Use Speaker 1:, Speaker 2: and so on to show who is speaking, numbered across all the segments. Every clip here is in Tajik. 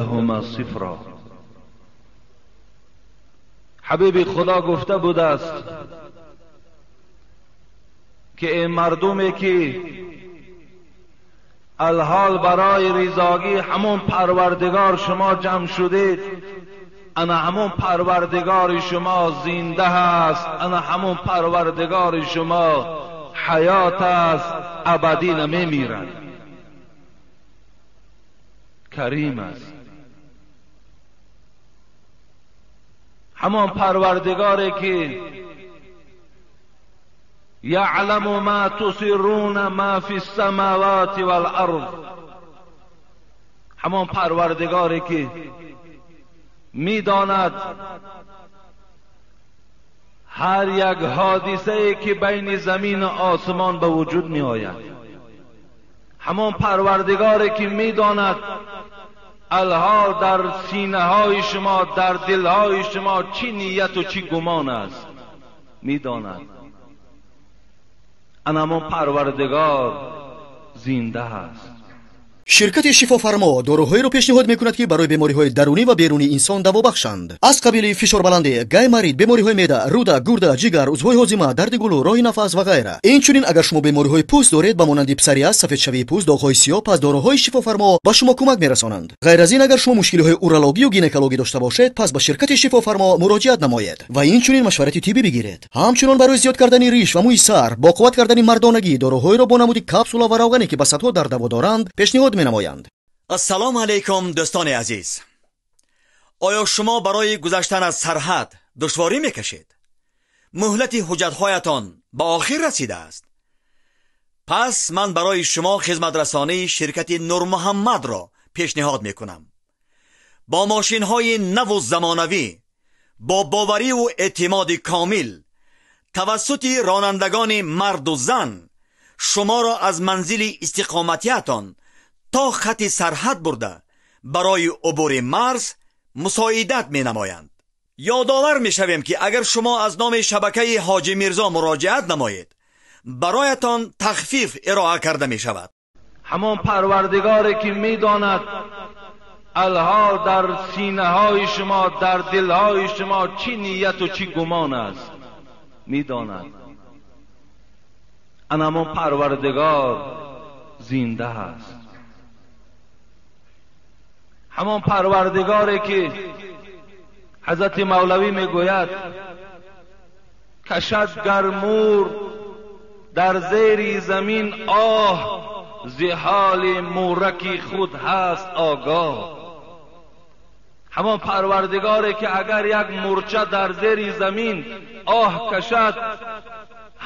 Speaker 1: بینهما صفرا. حبیب خدا گفته بوده است که این مردمی که الحال برای رضاگی همون پروردگار شما جمع شدید، انا همون پروردگار شما زنده است، انا همون پروردگار شما حیات است، ابدی نمیمیرد، کریم است. همان پروردگاری که یعلم ما تسرون ما فی السماوات والارض، همان پروردگاری که میداند هر یک حادثه ای که بین زمین و آسمان به وجود می آید، همان پروردگاری که میداند الحال در سینه های شما، در دل های شما چی نیت و چی گمان است، میداند. همان پروردگار زنده است.
Speaker 2: Ширкати Шифофармо доруҳоеро пешниҳод мекунад, ки барои бемориҳои дарунӣ ва берунии инсон даво бахшанд, аз қабили фишорбаландӣ, гайморит, бемориҳои меъда, рӯда, гурда, ҷигар, узвҳои ҳозима, дарди гулӯ, роҳи нафас ва ғайра. Инчунин агар шумо бемориҳои пӯст доред, ба монанди псориаз, сафедшавии пӯст, доғҳои сиёҳ, пас доруҳои Шифофармо ба шумо кӯмак мерасонанд. Ғайр аз ин, агар шумо мушкилиҳои урологию гинекологӣ дошта бошед, пас ба ширкати Шифофармо муроҷиат намоед ва инчунин машварати тиббӣ бигиред. Ҳамчунон барои зиёд кардани риш ва мӯи сар, бо қувват кардани мардонагӣ, доруҳоеро бо намуди капсула ва равғане, ки ба садҳо дард даво доранд, пешниҳод менамоянд.
Speaker 3: Ассалому алайкум, дӯстони азиз. Оё шумо барои гузаштан аз сарҳад душворӣ мекашед? Муҳлати ҳуҷҷатҳоятон ба охир расидааст? Пас ман барои шумо хизматрасонии ширкати Нурмуҳаммадро пешниҳод мекунам. Бо мошинҳои наву замонавӣ, бо бовариву эътимоди комил, тавассути ронандагони марду зан шуморо аз манзили истиқоматиятон то хати сарҳад бурда барои убури марз мусоидат менамоянд. Ёдовар мешавем, ки агар шумо аз номи шабакаи Ҳоҷи Мирзо муроҷиат намоед, бароятон тахфиф ироа карда мешавад.
Speaker 1: Ҳамон парвардигоре ки медонад алҳол дар синаҳои шумо, дар дилҳои шумо чӣ нияту чӣ гумон аст, медонад. ана ҳамон парвардигор зинда аст. ҳамон парвардигоре ки ҳазрати мавлавӣ мегӯяд кашад гар мур дар зери замин оҳ, зи ҳоли мӯраки худ ҳаст огоҳ. Ҳамон парвардигоре ки агар як мӯрча дар зери замин оҳ кашад,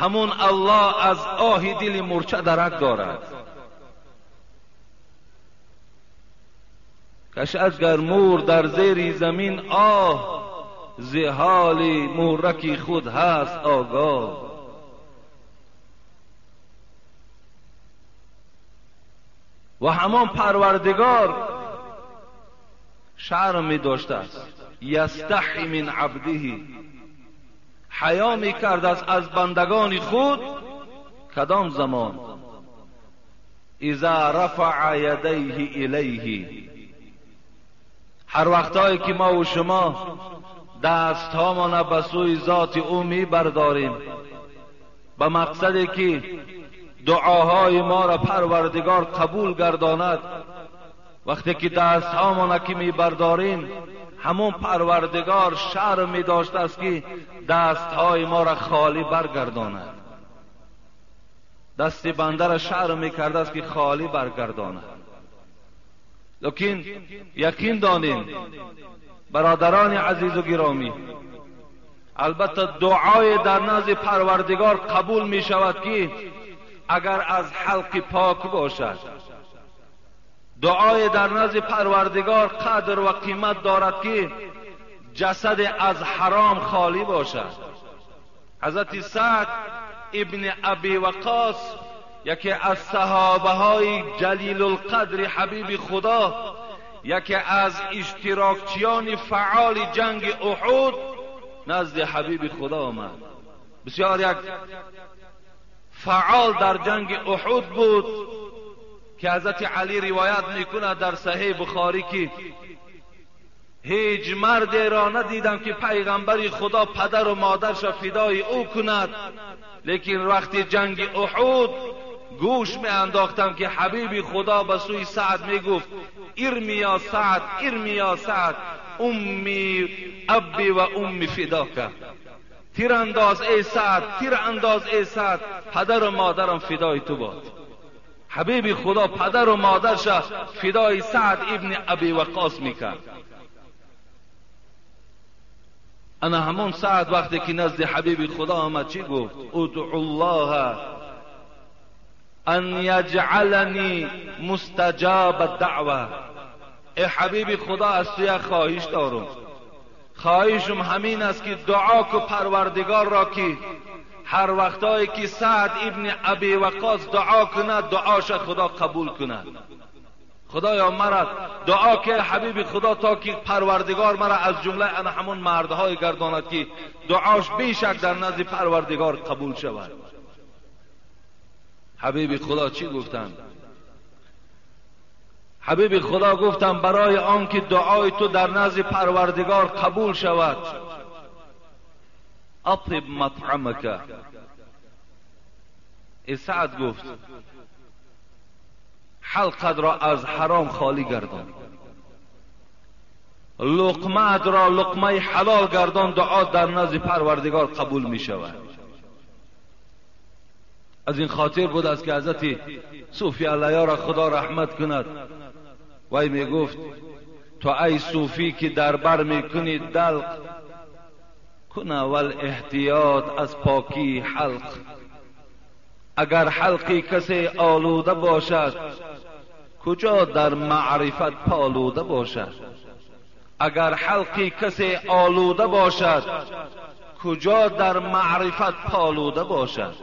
Speaker 1: ҳамон Аллоҳ аз оҳи дили мӯрча дарак дорад. Кашад гар мур дар зери замин оҳ, зи ҳоли мӯраки худ ҳаст огоҳ. Ва ҳамон парвардигор шарм медоштааст, ястаҳи мин абдиҳи, ҳаё мекардааст аз бандагони худ. Кадом замон? Иза рафаъа ядайҳи илайҳи, ҳар вақтҳое ки мо ва шумо дастҳомона ба сӯи зоти ӯ мебардорем ба мақсаде ки дуоҳои моро парвардигор қабул гардонад, вақте ки дастҳомона ки мебардорем, ҳамон парвардигор шарм медоштааст ки дастҳои моро холӣ баргардонад. Дасти бандаро шарм мекардааст ки холӣ баргардонад. Лекин яқин донем, бародарони азизу гиромӣ, албатта дуои дар назди парвардигор қабул мешавад ки агар аз ҳалқи пок бошад. Дуои дар назди парвардигор қадр ва қимат дорад ки ҷасад аз ҳаром холӣ бошад. Ҳазрати Саъд ибни Аби Ваққос, яке аз саҳобаҳои ҷалилулқадри ҳабиби Худо, яке аз иштирокчиёни фаъоли ҷанги Уҳуд, назди ҳабиби Худо омад. Бисёр як фаъол дар ҷанги Уҳуд буд ки ҳазрати Алӣ ривоят мекунад дар Саҳеҳи Бухорӣ ки هیچ مردی را ندیدم که پیغمبر خدا پدر و مادرش فدای او کند، لیکن وقتی جنگ احد گوش می انداختم که حبیب خدا به سوی سعد می گفت ارمی یا سعد، ارمی یا سعد، امی ابی و امی فداکه. تیر انداز ای سعد، تیر انداز ای سعد، پدر و مادرم فدای تو باد. حبیب خدا پدر و مادرش فدای سعد ابن ابی وقاص میکرد. انا همون سعد وقتی که نزد حبیب خدا آمد چی گفت؟ ادعو الله ان یجعلنی مستجاب الدعوه. ای حبیب خدا از تو یک خواهش دارم، خواهشم همین است که دعا کو پروردگار را که هر وقتایی که سعد ابن ابی وقاص دعا کند دعاش خدا قبول کند. خدایا مرا دعا که حبیب خدا تا که پروردگار مرا از جمله انا همون مردهای گرداند که دعاش بیشک در نزد پروردگار قبول شود. حبیب خدا چی گفتند؟ حبیب خدا گفتم برای آنکه دعای تو در نزد پروردگار قبول شود، اطیب مطعمک. ای سعد گفت حلقت را از حرام خالی گردان، لقمه را لقمه حلال گردان، دعا در نزد پروردگار قبول می شود. از این خاطر بود است که حضرت صوفی علیه را خدا رحمت کند، وی می گفت تو ای صوفی که در بر می کنی دلق، کن اول احتیاط از پاکی حلق. اگر حلقی کسی آلوده باشد کجا در معرفت پالوده باشد؟ اگر حلقی کسی آلوده باشد کجا در معرفت پالوده باشد؟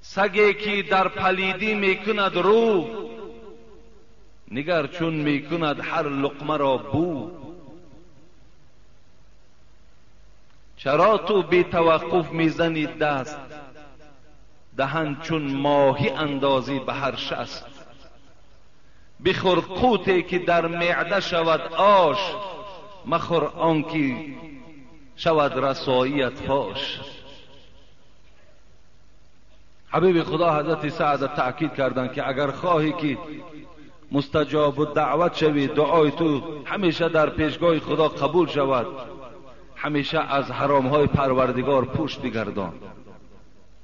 Speaker 1: سگی که در پلیدی میکند رو، نگر چون میکند هر لقمه را بو. چرا تو بی توقف میزنی دست، دهن چون ماهی اندازی به هر شست. بخور قوتی که در معده شود آش، مخور آنکی شود رسواییت فاش. حبیب خدا حضرت سعد تأکید کردند که اگر خواهی که مستجاب دعوت شوی، دعای تو همیشه در پیشگاه خدا قبول شود، همیشه از حرامهای پروردگار پشت بگردان،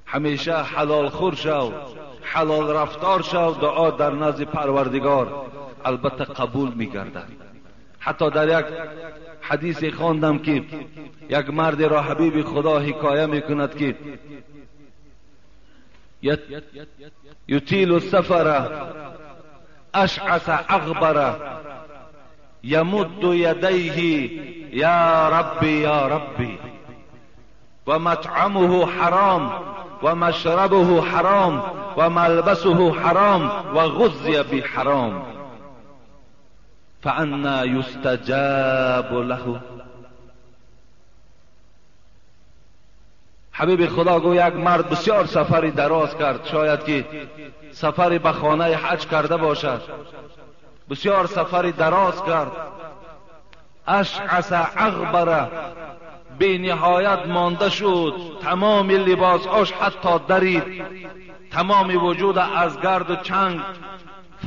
Speaker 1: همیشه حلال خور شو، حلال رفتار شو، دعا در نزد پروردگار البته قبول میگردد. حتی در یک حدیث خواندم که یک مرد را حبیب خدا حکایه میکند که یطیل السفر اشعث اغبر یمد یدیه یا ربی یا ربی و مطعمه حرام و مشربه حرام و ملبسه حرام و غذی بحرام فانا یستجاب له. حبیب خدا گو یک مرد بسیار سفری دراز کرد، شاید که سفری به خانه حج کرده باشد، بسیار سفری دراز کرد، اشعث اغبر، بی نهایت مانده شد، تمام لباسهاش حتی درید، تمام وجود از گرد و چنگ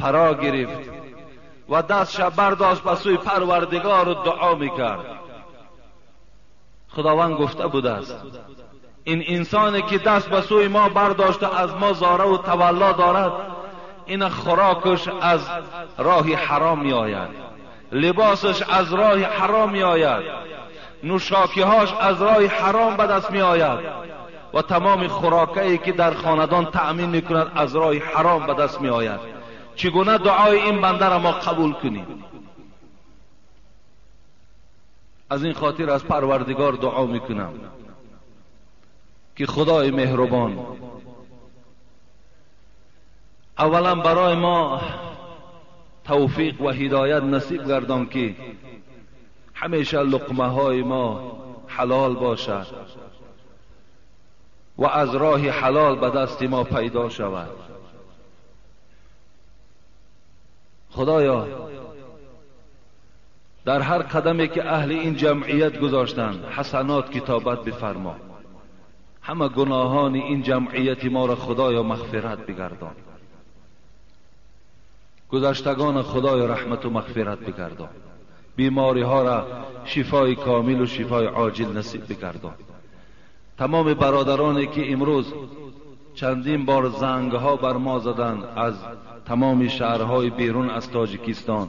Speaker 1: فرا گرفت و دستش برداشت به سوی پروردگار و دعا میکرد. خداوند گفته بوده است این انسانی که دست به سوی ما برداشته از ما زاره و تولا دارد، این خوراکش از راه حرام می آید، لباسش از راه حرام می آید، نوشاکیهاش از راه حرام به دست می آید و تمام خوراکهایی که در خاندان تأمین می کند از راه حرام به دست می آید. چگونه دعای این بنده را ما قبول کنیم؟ از این خاطر از پروردگار دعا می کنم که خدای مهربان اولا برای ما توفیق و هدایت نصیب گردان که همیشه لقمه های ما حلال باشد و از راه حلال به دست ما پیدا شود. خدایا Дар ҳар қадаме ки аҳли ин ҷамъият гузоштанд ҳасанот китобат бифармо. Ҳама гуноҳони ин ҷамъияти моро Худоё мағфират бигардон. Гузаштагон Худоё раҳмату мағфират бигардон. Бемориҳоро шифои комилу шифои оҷил насиб бигардон. Тамоми бародароне ки имрӯз чандин бор зангҳо бар мо заданд аз тамоми шаҳрҳои берун аз Тоҷикистон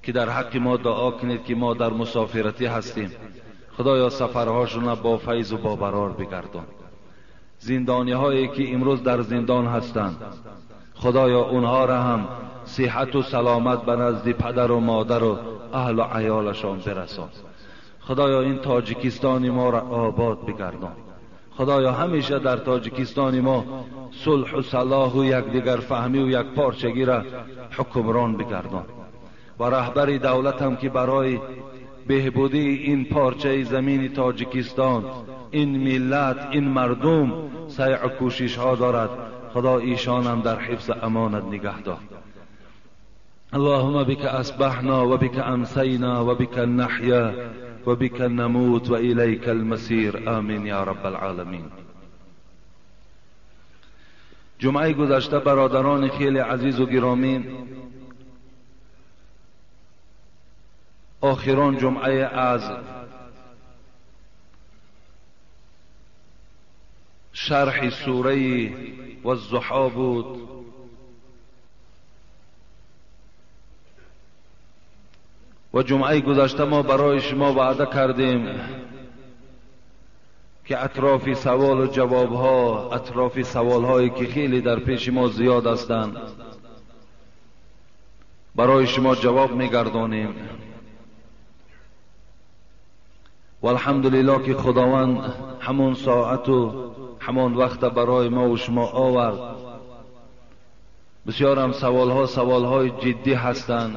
Speaker 1: ки дар ҳаққи мо дуо кунед ки мо дар мусофиратӣ ҳастем, Худоё сафарҳошонро бо файзу бо барор бигардон. Зиндониҳое ки имрӯз дар зиндон ҳастанд, Худоё онҳоро ҳам сиҳату саломат ба назди падару модару аҳлу аёлашон бирасон. Худоё ин Тоҷикистони моро обод бигардон. Худоё ҳамеша дар Тоҷикистони мо сулҳу салоҳу якдигарфаҳмиву якпорчагиро ҳукмрон бигардон. Ва раҳбари давлатам ки барои беҳбудии ин порчаи замини Тоҷикистон, ин миллат, ин мардум сайъу кӯшишҳо дорад, Худо ایشانم در حفظ امانت نگه دار. اللهم بك اصبحنا وبك امسینا وبك نحیا وبك نموت وإلیک المصیر، آمین یا رب العالمین. جمعه گذشته برادران خیلی عزیز و گرامی، آخران جمعه از شرح سوره والضحی بود. و جمعه گذشته ما برای شما وعده کردیم که اطراف سوال و جوابها، اطراف سوالهایی که خیلی در پیش ما زیاد هستند، برای شما جواب میگردانیم. و الحمدلله که خداوند همون ساعت و همان وقت برای ما و شما آورد. بسیارم سوالها سوالهای جدی هستند،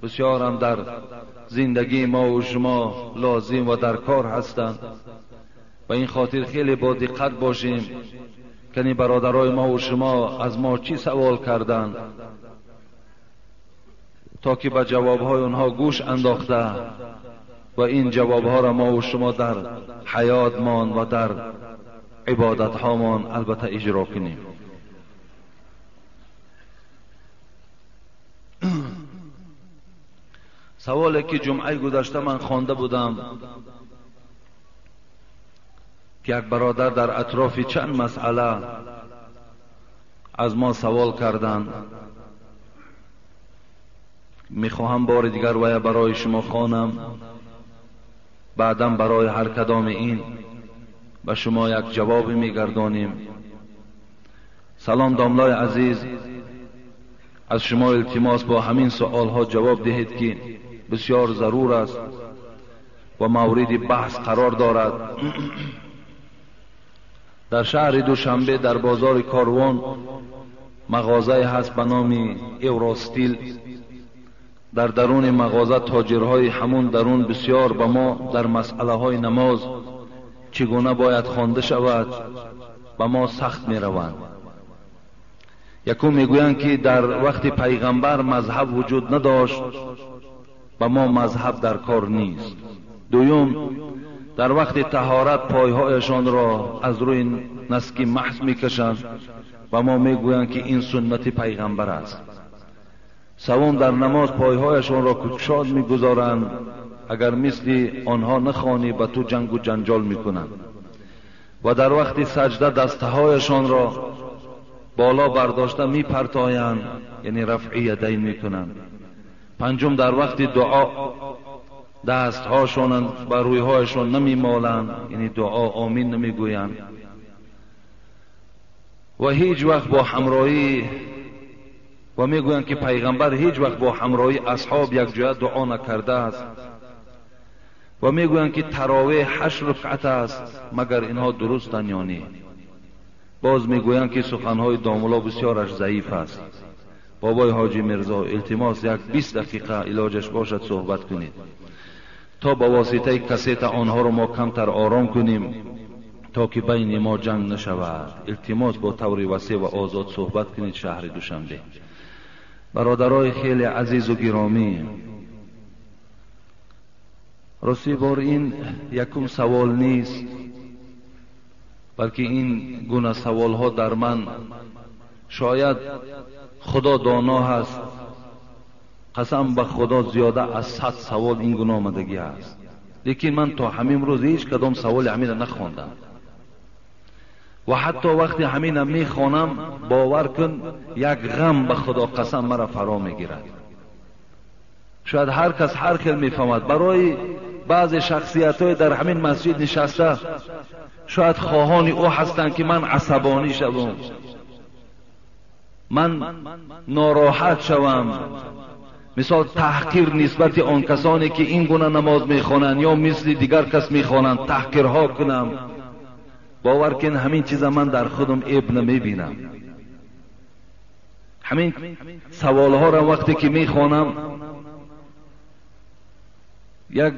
Speaker 1: بسیارم در زندگی ما و شما لازم و در کار هستند. و این خاطر خیلی با دقت باشیم که این برادرای ما و شما از ما چی سوال کردند تا که به جوابهای آنها گوش انداخته و این جوابها را ما و شما در حیاتمان و در عبادتهامان البته اجرا کنیم. سوالی که جمعه گذشته من خوانده بودم که یک برادر در اطراف چند مسئله از ما سوال کردند، میخواهم بار دیگر ویا برای شما خوانم، بعدا برای هر کدام این به شما یک جواب میگردانیم. سلام داملای عزیز، از شما التماس با همین سوالها جواب دهید که بسیار ضرور است و مورد بحث قرار دارد. در شهر دوشنبه در بازار کاروان مغازه هست به نام ایوراستیل. در درون مغازه تاجرهای همون درون بسیار به ما در مسئله های نماز چگونه باید خوانده شود به ما سخت می روند. یکم میگویند که در وقت پیغمبر مذهب وجود نداشت، به ما مذهب در کار نیست. دوم، در وقت طهارت پایهایشان را از روی نسکی محض میکشند و ما میگویند که این سنت پیغمبر است. سوم، در نماز پایهایشان را کشاد میگذارند، اگر مثل آنها نخوانی به تو جنگ و جنجال میکنند. و در وقت سجده دستهایشان را بالا برداشته میپرتایند، یعنی رفع یدین میکنند. پنجم، در وقت دعا دستهاشان بر رویهایشان نمیمالند، یعنی دعا آمین نمیگویند. و هیچ وقت با همراهی و میگویند که پیغمبر هیچ وقت با همراهی اصحاب یک جای دعا نکرده است. و میگویند که تراویح 8 رکعت است، مگر اینها درستند یا نه؟ باز میگویند که سخنهای داملا بسیارش ضعیف است. بابای حاجی میرزا التماس یک 20 دقیقه علاجش باشد صحبت کنید تا با واسطه کسیت آنها رو ما کمتر آرام کنیم تا که بین ما جنگ نشود. التماس با طور وسیع و آزاد صحبت کنید. شهر دوشنبه. برادرای خیلی عزیز و گرامی، Рости бор ин якум савол нест, балки ин гуна саволҳо дар ман шояд Худо доно ҳаст, қасам ба Худо зиёда аз 100 савол ин гуна омадагӣ аст, лекин ман то ҳамин рӯз ҳеҷ кадом саволи ҳамина нахондам ва ҳатто вақте ҳамина мехонам, бовар кун, як ғам ба Худо қасам маро фаро мегирад. Шояд ҳар кас ҳар хел мефаҳмад. Барои баъзе шахсиятҳои дар ҳамин масҷид нишаста шояд хоҳони ӯ ҳастанд ки ман асабонӣ шавам, ман нороҳат шавам, мисол таҳқир нисбати он касоне ки ин гуна намоз мехонанд ё мисли дигар кас мехонанд таҳқирҳо кунам. Бовар кун, ҳамин чиза ман дар худам эб намебинам. Ҳамин саволҳоро вақте ки мехонам, як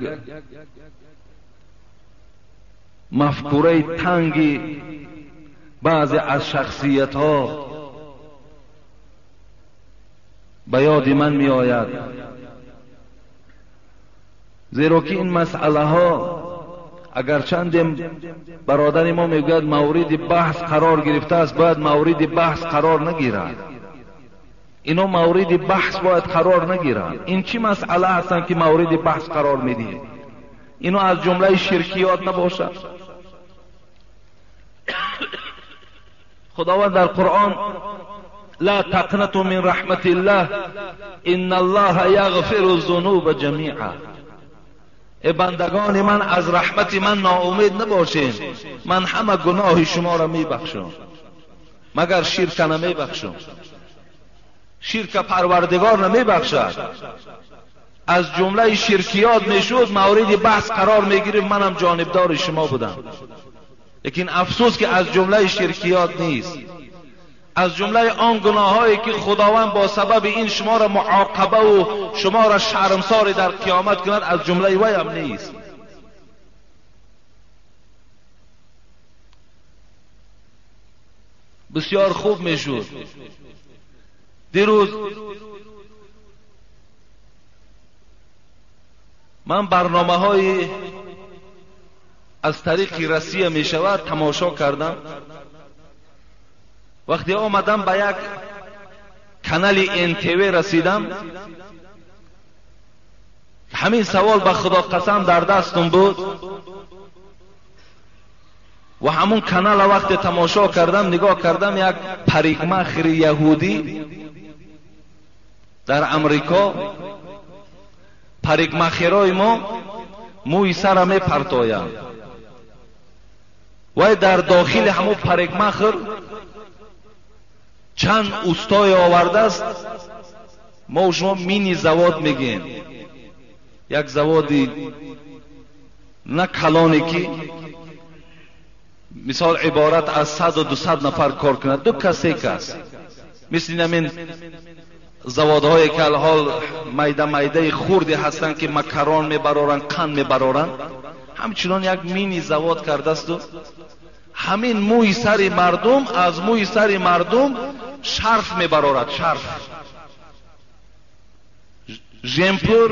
Speaker 1: мафкураи танги баъзе аз шахсиятҳо ба ёди ман меояд, зеро ки ин масъалаҳо агарчандем бародари мо мегӯяд мавриди баҳс қарор гирифтааст, бояд мавриди баҳс қарор нагирад. Ино мавриди баҳс бояд қарор нагиранд. Ин чӣ масъала ҳастанд ки мавриди баҳс қарор медиҳед? Ино аз ҷумлаи ширкиёт набошад. Худованд дар Қуръон ла тақнату мин раҳматиллаҳ инналлоҳа яғфиру зунуба ҷамиа. Э бандагони ман, аз раҳмати ман ноумед набошед, ман ҳама гуноҳи шуморо мебахшам, магар ширка намебахшам. Ширка парвардигор намебахшад. Аз ҷумлаи ширкиёт мешуд, мавриди баҳс қарор мегирифт, манам ҷонибдори шумо будам. Лекин афсӯс ки аз ҷумлаи ширкиёт нест, аз ҷумлаи он гуноҳҳое ки Худованд бо сабаби ин шуморо муоқабаву шуморо шармсоре дар қиёмат кунад, аз ҷумлаи вай ҳам нест. Бисёр хуб мешуд. Дирӯз ман барномаҳои аз тариқи Россия мешавад тамошо кардам. Вақте омадам ба як канали НТВ расидам, ҳамин савол ба Худо қасам дар дастум буд ва ҳамун канала вақте тамошо кардам, нигоҳ кардам, як парикмахери яҳудӣ дар Амрико, парикмахерои мо мӯи сара мепартоянд. Вай дар дохили ҳамун парикмахер чанд устое овардааст. Мо шумо мини завод мегӯем, як заводи на калоне ки мисол иборат аз 100-200 нафар кор кунад, 2 кас 3 кас, мисли ҳамин заводҳое ки алҳол майда майдаи хурде ҳастанд ки макарон мебароранд, қанд мебароранд, ҳамчунон як мини завод кардаасту ҳамин мӯи сари мардум, аз мӯи сари мардум шарф мебарорад, шарф, жемпур,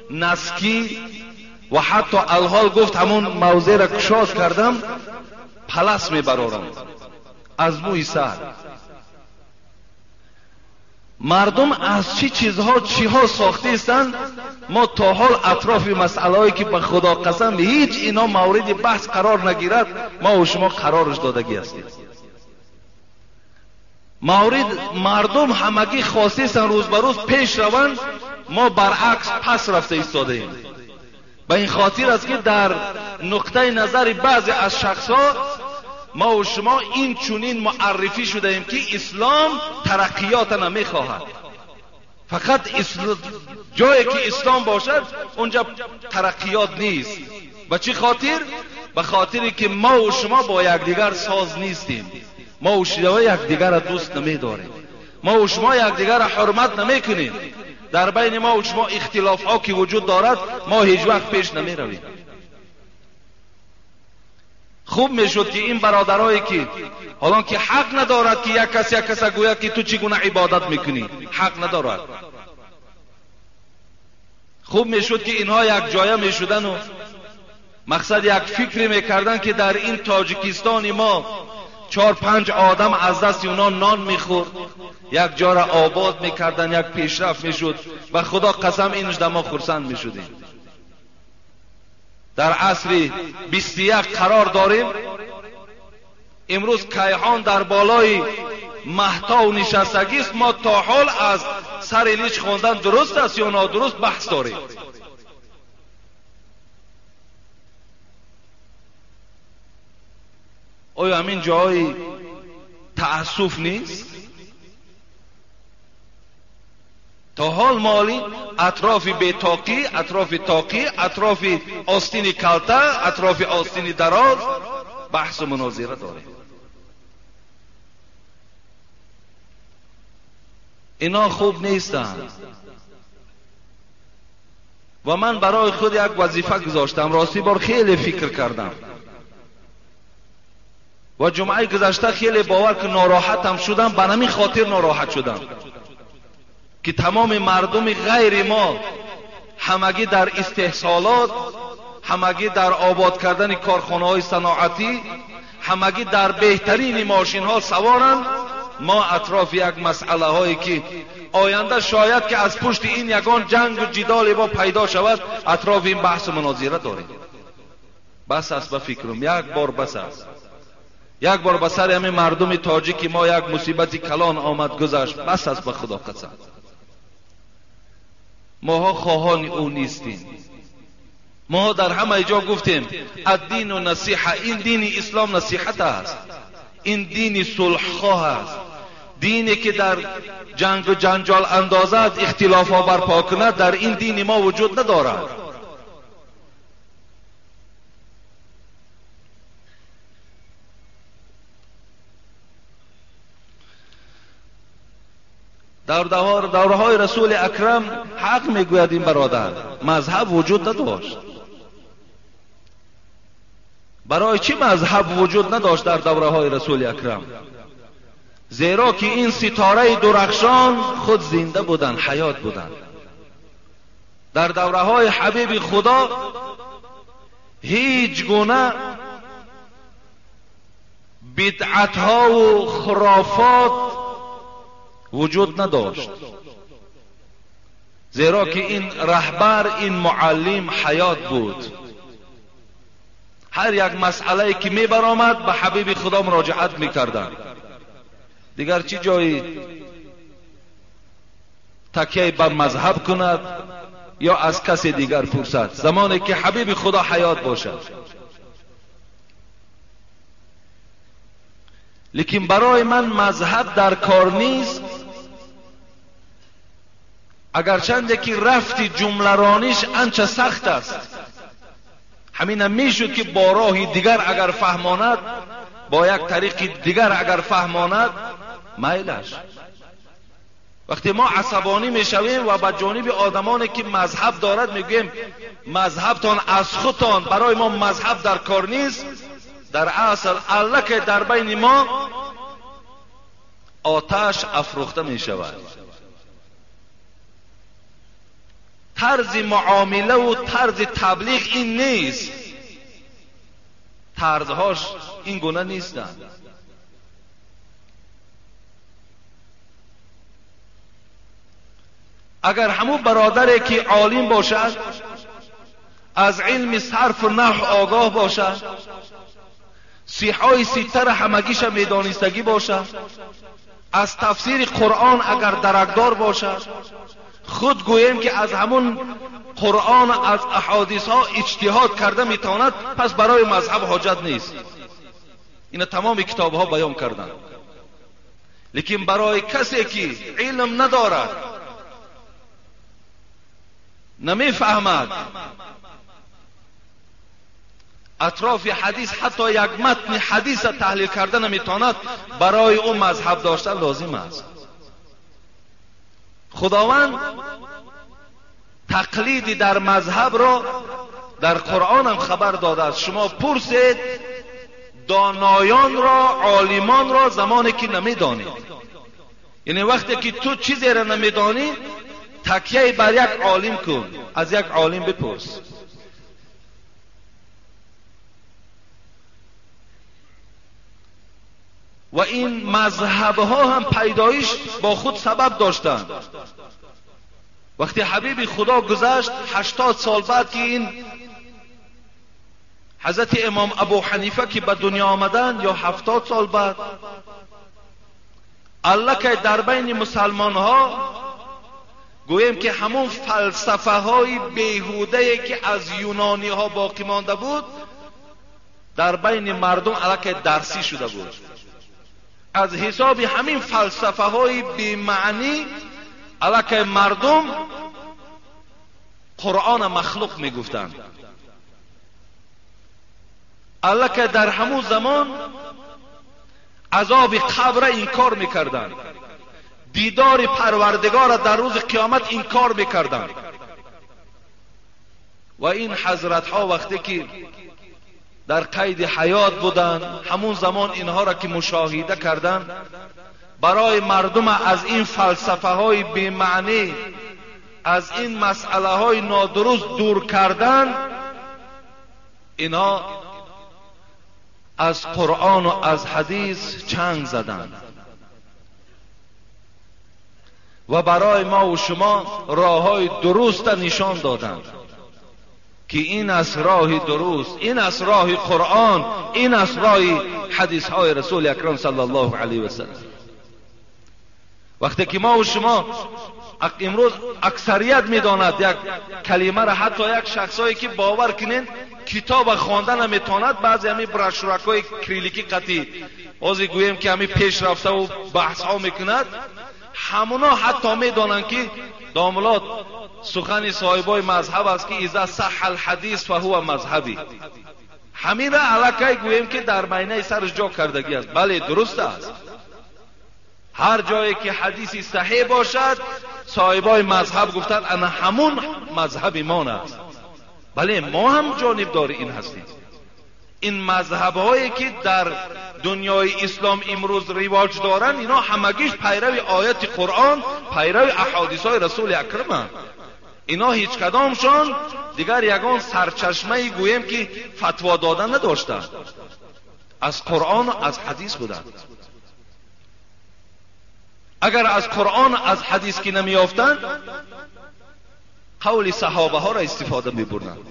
Speaker 1: наски ва ҳатто алҳол гуфт ҳамун мавзеъро кушод кардам, палас мебарорам аз мӯи сар. Мардум аз чӣ чизҳо чиҳо сохтаистанд, мо то ҳол атрофи масъалаҳое ки ба Худо қасам ҳеҷ ино мавриди баҳс қарор нагирад, мо ва шумо қарораш додагӣ ҳастем. Маврид мардум ҳамагӣ хостаистанд рӯз ба рӯз пеш раванд, мо баръакс пас рафта истодаем. Ба ин хотир аст ки дар нуқтаи назари баъзе аз шахсҳо мо ва шумо ин чунин муаррифӣ шудаем ки ислом тараққиёта намехоҳад. Фақат ҷое ки ислом бошад онҷа тараққиёт нест. Ба чӣ хотир? Ба хотире ки мо ва шумо бо якдигар соз нестем, мо ва шумо якдигарро дӯст намедорем, мо ва шумо якдигарро ҳурмат намекунем. Дар байни мо ва шумо ихтилофҳо ки вуҷуд дорад, мо ҳеҷ вақт пеш намеравем. Хуб мешуд ки ин бародарое ки ҳолон ки ҳақ надорад ки як кас як каса гӯяд ки ту чӣ гуна ибодат мекунӣ, ҳақ надорад. Хуб мешуд ки инҳо як ҷоя мешуданд ва мақсад як фикре мекарданд ки дар ин Тоҷикистони мо 4-5 одам аз дасти онҳо нон мехӯрд, як ҷора обод мекарданд, як пешрафт мешуд. Ба Худо қасам инш да мо хурсанд мешудем. Дар асри 21 қарор дорем. Имрӯз кайҳон дар болои маҳтов нишастагист. Мо то ҳол аз сари лич хондан дуруст аст ё нодуруст баҳс дорем. Оё ҳамин ҷои таассуф нест? То ҳол моли атрофи бетоқӣ, атрофи тоқӣ, атрофи остини калта, атрофи остини дароз баҳсу мунозира дорем. Ино хуб нестанд. Ва ман барои худ як вазифа гузоштам. Рости бор хеле фикр кардам ва ҷумъаи гузашта хеле бовар ки нороҳатам шудам. Ба ҳамин хотир нороҳат шудам ки тамоми мардуми ғайри мо ҳамагӣ дар истеҳсолот, ҳамагӣ дар обод кардани корхонаҳои саноатӣ, ҳамагӣ дар беҳтарини мошинҳо саворанд. Мо атрофи як масъалаҳое ки оянда шояд ки аз пушти ин ягон ҷангу ҷидоле мо пайдо шавад, атрофи ин баҳсу мунозира дорем. Бас аст ба фикрам, як бор бас аст. Як бор ба сари ҳамин мардуми тоҷики мо як мусибати калон омад гузашт. Бас аст ба Худо қасам. Моҳо хоҳони ӯ нестем. Моҳо дар ҳамаи ҷо гуфтем аддину насиҳа. Ин дини ислом насиҳат аст, ин дини сулҳхоҳ аст, дине ки дар ҷангу ҷанҷол андозад, ихтилофҳо барпо кунад, дар ин дини мо вуҷуд надорад. Дар давраҳои Расули Акрам ҳақ мегӯяд ин бародар, мазҳаб вуҷуд надошт. Барои чӣ мазҳаб вуҷуд надошт дар давраҳои Расули Акрам? Зеро ки ин ситораи дурахшон худ зинда буданд, ҳаёт буданд. Дар давраҳои ҳабиби Худо ҳеҷ гуна бидъатҳову хурофот вуҷуд надошт, зеро ки ин раҳбар, ин муаллим ҳаёт буд. Ҳар як масъалае ки мебаромад ба ҳабиби Худо муроҷиат мекарданд. Дигар чӣ ҷои такяи ба мазҳаб кунад ё аз касе дигар пурсад, замоне ки ҳабиби Худо ҳаёт бошад. Лекин барои ман мазҳаб дар кор нест, агарчанде ки рафти ҷумларониш анча сахт аст. Ҳаминам мешуд ки бо роҳи дигар агар фаҳмонад, бо як тариқи дигар агар фаҳмонад, майлаш. Вақте мо асабонӣ мешавем ва ба ҷониби одамоне ки мазҳаб дорад мегӯем мазҳабтон аз худтон, барои мо мазҳаб дар кор нест, дар асл аллакай дар байни мо оташ афрӯхта мешавад. Тарзи муомилаву тарзи таблиғ ин нест, тарзҳош ин гуна нестанд. Агар ҳамун бародаре ки олим бошад, аз илми сарфу наҳв огоҳ бошад, сиҳои ситтара ҳамагиша медонистагӣ бошад, аз тафсири Қуръон агар даракдор бошад, худ гӯем ки аз ҳамун Қуръон, аз аҳодисҳо иҷтиҳод карда метавонад, пас барои мазҳаб ҳоҷат нест. Ина тамоми китобҳо баён карданд. Лекин барои касе ки илм надорад, намефаҳмад, атрофи ҳадис ҳатто як матни ҳадиса таҳлил карда наметавонад, барои ӯ мазҳаб доштан лозим аст. Худованд тақлиди дар мазҳабро дар Қуръонам хабар додааст. Шумо пурсед доноёнро, олимонро замоне ки намедонед. Яъне вақте ки ту чизеро намедонӣ, Такяи бар як олим кун, аз як олим бипурс. Ва ин мазҳабҳо ҳам пайдоиш бо худ сабаб доштанд. Вақте ҳабиби Худо гузашт, 80 сол баъд ки ин ҳазрати имом Абу Ҳанифа ки ба дунё омаданд, ё 70 сол баъд, аллакай дар байни мусалмонҳо гӯем ки ҳамон фалсафаҳои беҳудае ки аз юнониҳо боқӣ монда буд, дар байни мардум аллакай дарсӣ шуда буд. Аз ҳисоби ҳамин фалсафаҳои бемаънӣ аллакай мардум Қуръона махлуқ мегуфтанд. Аллакай дар ҳамун замон азоби қабра инкор мекарданд, дидори Парвардигора дар рӯзи қиёмат инкор мекарданд. Ва ин ҳазратҳо вақте ки дар қайди ҳаёт буданд, ҳамун замон инҳоро ки мушоҳида карданд, барои мардум аз ин фалсафаҳои бемаънӣ, аз ин масъалаҳои нодуруст дур кардан, инҳо аз Қуръону аз ҳадис чанг заданд ва барои мо ва шумо роҳҳои дуруста нишон доданд ки ин аст роҳи дуруст, ин аст роҳи Қуръон, ин аст роҳи ҳадисҳои Расули Акрам саллаллоҳу алайҳи васаллам. Вақте ки мо ва шумо имрӯз аксарият медонад як калимаро, ҳатто як шахсое ки бовар кунед китоба хонда наметавонад, баъзе ҳамин брошюракҳои кирилликӣ қатӣ ҳозир гӯем ки ҳамин пеш рафтаву баҳсҳо мекунад, ҳамуно ҳатто медонанд ки домулот сухани соҳибои мазҳаб аст ки иза саҳҳа алҳадис фаҳува мазҳабӣ. Ҳаминра аллакай гӯем ки дар майнаи сараш ҷо кардагӣ аст. Бале, дуруст аст. Ҳар ҷое ки ҳадиси саҳеҳ бошад, соҳибои мазҳаб гуфтанд ана ҳамун мазҳаби мон аст. Бале, мо ҳам ҷонибдори ин ҳастем. Ин мазҳабҳое ки дар дунёи ислом имрӯз ривоҷ доранд, ино ҳамагиш пайрави ояти Қуръон, пайрави аҳодисҳои Расули Акраманд. Ино ҳеҷ кадомшон дигар ягон сарчашмаи гӯем ки фатво дода надоштанд, аз Қуръону аз ҳадис буданд. Агар аз Қуръон аз ҳадис ки намеёфтанд, қавли саҳобаҳоро истифода мебурданд.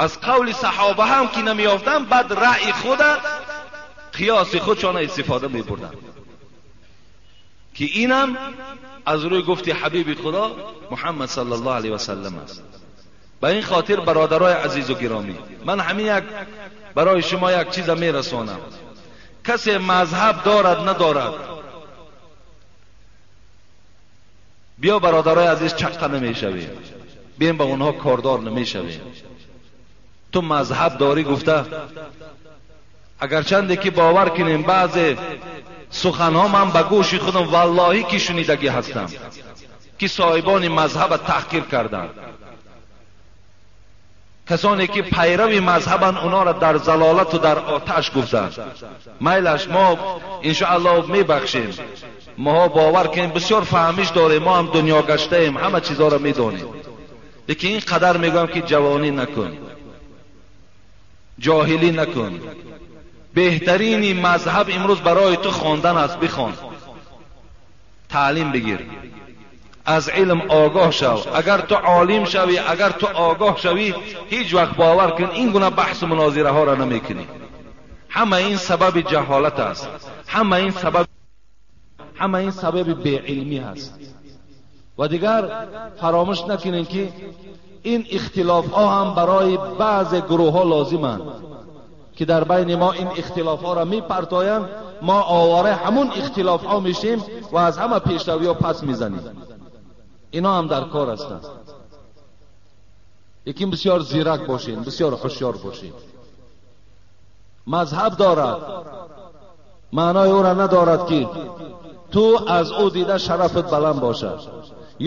Speaker 1: Аз қавли саҳоба ҳам ки намеёфтанд, баъд раъи худа, қиёси худшона истифода мебурданд, ки инам аз рӯи гуфти ҳабиби Худо Муҳаммад саллаллоҳу алайҳи васаллам аст. Ба ин хотир бародарои азизу гиромӣ, ман ҳамин як барои шумо як чиза мерасонам. Касе мазҳаб дорад надорад, биё бародарои азиз чаққа намешавем, бием ба онҳо кордор намешавем. Ту мазҳаб дорӣ гуфта, агарчанде ки бовар кунем баъзе суханҳо ман ба гӯши худам валлоҳӣ ки шунидагӣ ҳастам ки соҳибони мазҳаба таҳқир карданд, касоне ки пайрави мазҳабанд онҳоро дар залолату дар оташ гуфтанд. Майлаш мо иншоаллоҳ мебахшем, моҳо бовар кунем бисёр фаҳмиш дорем, мо ҳам дунё гаштаем, ҳама чизҳоро медонем. Лекин ин қадар мегӯям ки ҷавонӣ накун, ҷоҳилӣ накун. Беҳтарини мазҳаб имрӯз барои ту хондан аст, бихон, таълим бигир, аз илм огоҳ шав. Агар ту олим шавӣ, агар ту огоҳ шавӣ, ҳеҷ вақт бовар кун ин гуна баҳсу мунозираҳоро намекунӣ. Ҳама ин сабаби ҷаҳолат аст, ҳама ин сабаби беилмӣ аст. Ва дигар фаромӯш накунем ки ин ихтилофҳо ҳам барои баъзе гурӯҳҳо лозиманд ки дар байни мо ин ихтилофҳоро мепартоянд, мо овораи ҳамун ихтилофҳо мешем ва аз ҳама пешравиҳо пас мезанем. Ино ҳам дар кор ҳастанд. Лекин бисёр зирак бошем, бисёр ҳушёр бошем. Мазҳаб дорад, маънои ӯро надорад ки ту аз ӯ дида шарафат баланд бошад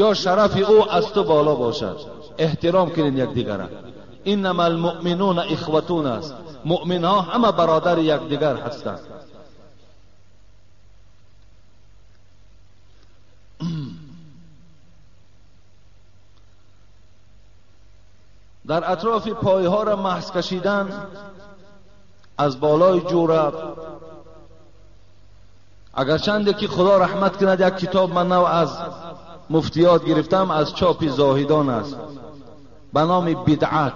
Speaker 1: ё шарафи ӯ аз ту боло бошад. Эҳтиром кунем якдигара. Иннама алмуъминуна ихватун аст. Муъминҳо ҳама бародари якдигар ҳастанд. Дар атрофи пойҳо ра маҳз кашидан аз болои ҷӯраб, агарчанде ки Худо раҳмат кунад, як китоб ман нав аз муфтиёт гирифтам, аз чопи Зоҳидон аст, ба номи Бидъат.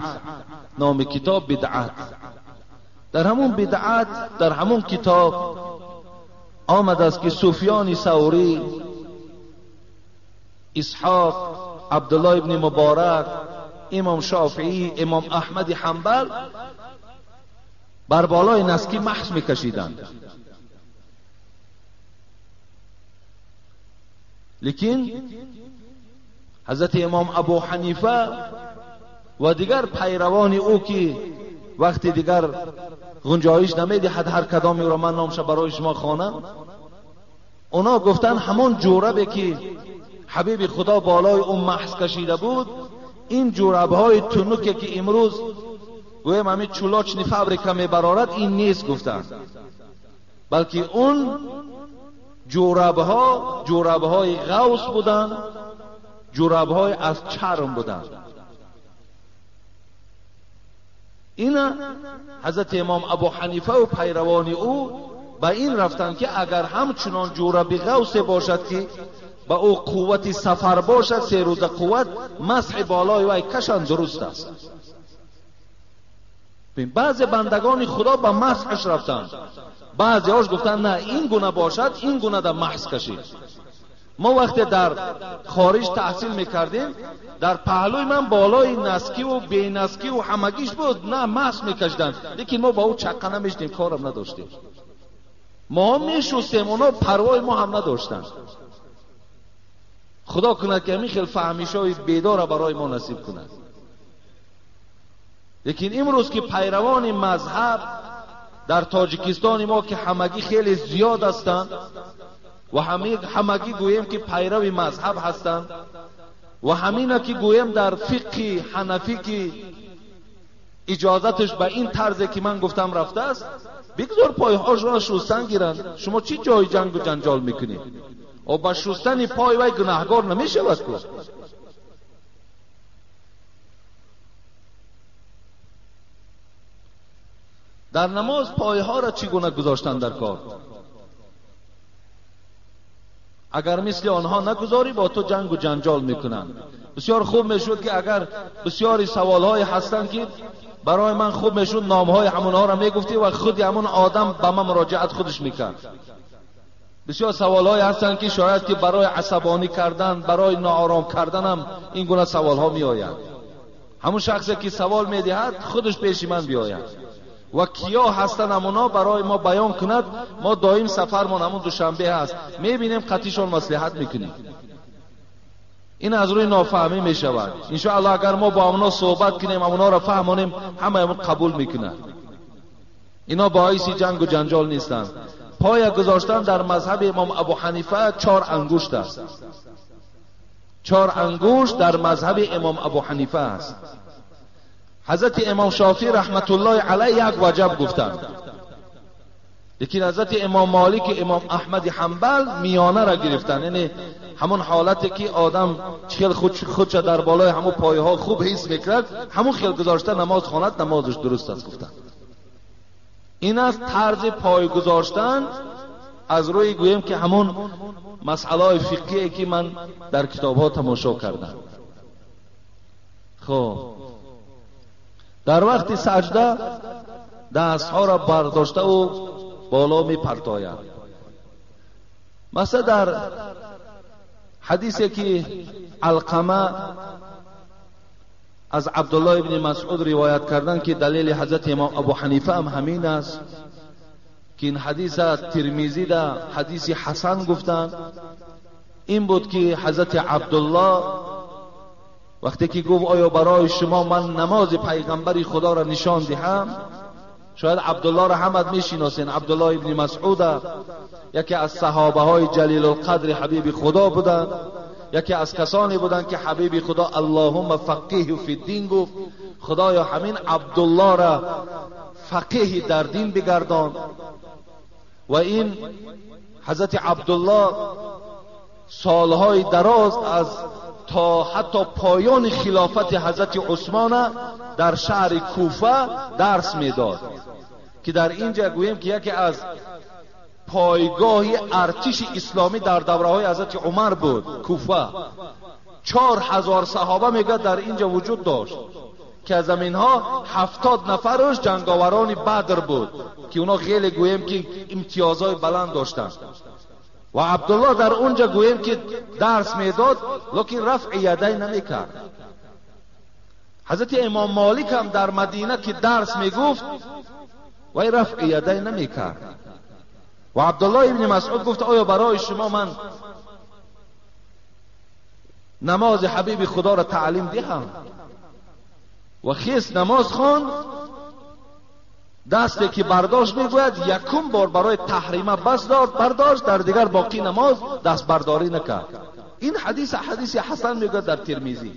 Speaker 1: Номи китоб Бидъат. Дар ҳамун Бидъат, дар ҳамун китоб омадааст ки Суфёни Саврӣ, Исҳоқ, Абдуллоҳ ибни Муборак, имом Шофеӣ, имом Аҳмади Ҳанбал бар болои наски маҳз мекашиданд. Лекин ҳазрати имом Абу Ҳанифа ва дигар пайравони ӯ ки вақти дигар гунҷоиш намедиҳад ҳар кадоми ӯро ман номша барои шумо хонам, اونا گفتن همون جوربه که حبیب خدا بالای اون محض کشیده بود، این جوربهای تنوکه که امروز گویم همین چولاچنی فابریکا میبرارد این نیست گفتن، بلکه اون جوربها جوربهای غوث بودن، جوربهای از چرم بودن. اینا حضرت امام ابو حنیفه و پیروان او به این رفتن که اگر همچنان جورب غوث باشد که به او قوت سفر باشد، 3 روز قوت، مسح بالای وی کشان درست است. بعض بندگان خدا به مسحش رفتن، بعضی هاش گفتن نه این گونه باشد، این گونه در محض کشید. ما وقتی در خارج تحصیل میکردیم، در پهلوی من بالای نسکی و بی نسکی و همگیش بود، نه محض میکشیدن، لیکن ما با او چقه نمیشدیم، کارم نداشتیم. ما هم میشستیم، اونا پروای ما هم نداشتن. خدا کند که همین خیلی فهمیشای بیدار برای ما نصیب کند. لیکن امروز که پیروان مذهب در تاجیکستان ما که همگی خیلی زیاد هستند و همگی گوییم که پیرو مذهب هستند و همینا که گوییم در فقه حنفی که اجازتش به این طرزی که من گفتم رفته است، بگذار پایهاش را شستن گیرند. شما چی جای جنگ و جنجال میکنید؟ و با شستن پای وی گناهگار نمیشود که. در نماز پایها را چگونه گذاشتن در کار؟ اگر مثل آنها نگذاری با تو جنگ و جنجال میکنند. بسیار خوب میشد که اگر بسیاری سوالهای هستند که برای من خوب میشد نامهای همونها را میگفتی و خودی همون آدم به من مراجعت خودش میکرد. بسیار سوالهای هستند که شاید که برای عصبانی کردن، برای ناآرام کردن هم این گونه سوالها میآید. همون شخصی که سوال میدهد خودش پیش من بیاید و کیا هستن همونا برای ما بیان کند. ما دائم سفرمان همون دوشنبه هست، میبینیم قطیشان مصلحت میکنیم. این از روی نافهمی میشود. انشاءالله اگر ما با اونا صحبت کنیم، اونا را فهمانیم، همه همون قبول میکنند. اینا باعث جنگ و جنجال نیستند. پای گذاشتن در مذهب امام ابو حنیفه 4 انگشت است. 4 انگشت در مذهب امام ابو حنیفه است. حضرت امام شافعی رحمت الله علیه 1 وجب گفتند، لیکن حضرت امام مالک امام احمد حنبل میانه را گرفتند، یعنی همون حالتی که آدم خیلی خودش در بالای همون پایه ها خوب حس میکرد، همون خیلی گذاشته نماز خواند، نمازش درست است گفتند. این است طرز پای گذاشتن از روی گوییم که همون مسئله فقهی که من در کتاب ها تماشا کردم. خب در وقت سجده دستها را برداشته و بالا می پرتاید. مثلا در حدیثی که علقمه از عبدالله ابن مسعود روایت کردن که دلیل حضرت امام ابو حنیفه هم همین است که این حدیث ترمذی ده حدیث حسن گفتن، این بود که حضرت عبدالله وقتی که گفت آیا برای شما من نماز پیغمبری خدا را نشان دهم، شاید عبدالله را همت میشناسین، عبدالله ابن مسعود یکی از صحابه های جلیل القدر حبیب خدا بودند، یکی از کسانی بودند که حبیب خدا اللهم فقیه فی الدین گفت، خدایا همین عبدالله را فقیه در دین بگردان. و این حضرت عبدالله سالهای دراز از تا حتی پایان خلافت حضرت عثمان در شهر کوفه درس میداد که در اینجا گوییم که یکی از پایگاه ارتش اسلامی در دوره های حضرت عمر بود کوفه. 4000 صحابه میگه در اینجا وجود داشت که از اینها 70 نفرش جنگاوران بدر بود که اونا خیلی گوییم که امتیازهای بلند داشتند. و عبدالله در اونجا گوییم که درس میداد، لیکن رفع یدین نمیکرد. حضرت امام مالک هم در مدینه که درس میگفت و رفع یدین نمیکرد. و عبدالله ابن مسعود گفت آیا برای شما من نماز حبیب خدا را تعلیم دهم؟ و خیس نماز خواند، دستی که برداشت میگوید یکم بار برای تحریمه بس برداشت، در دیگر باقی نماز دست برداری نکرد. این حدیث حدیث حسن میگوید در ترمذی.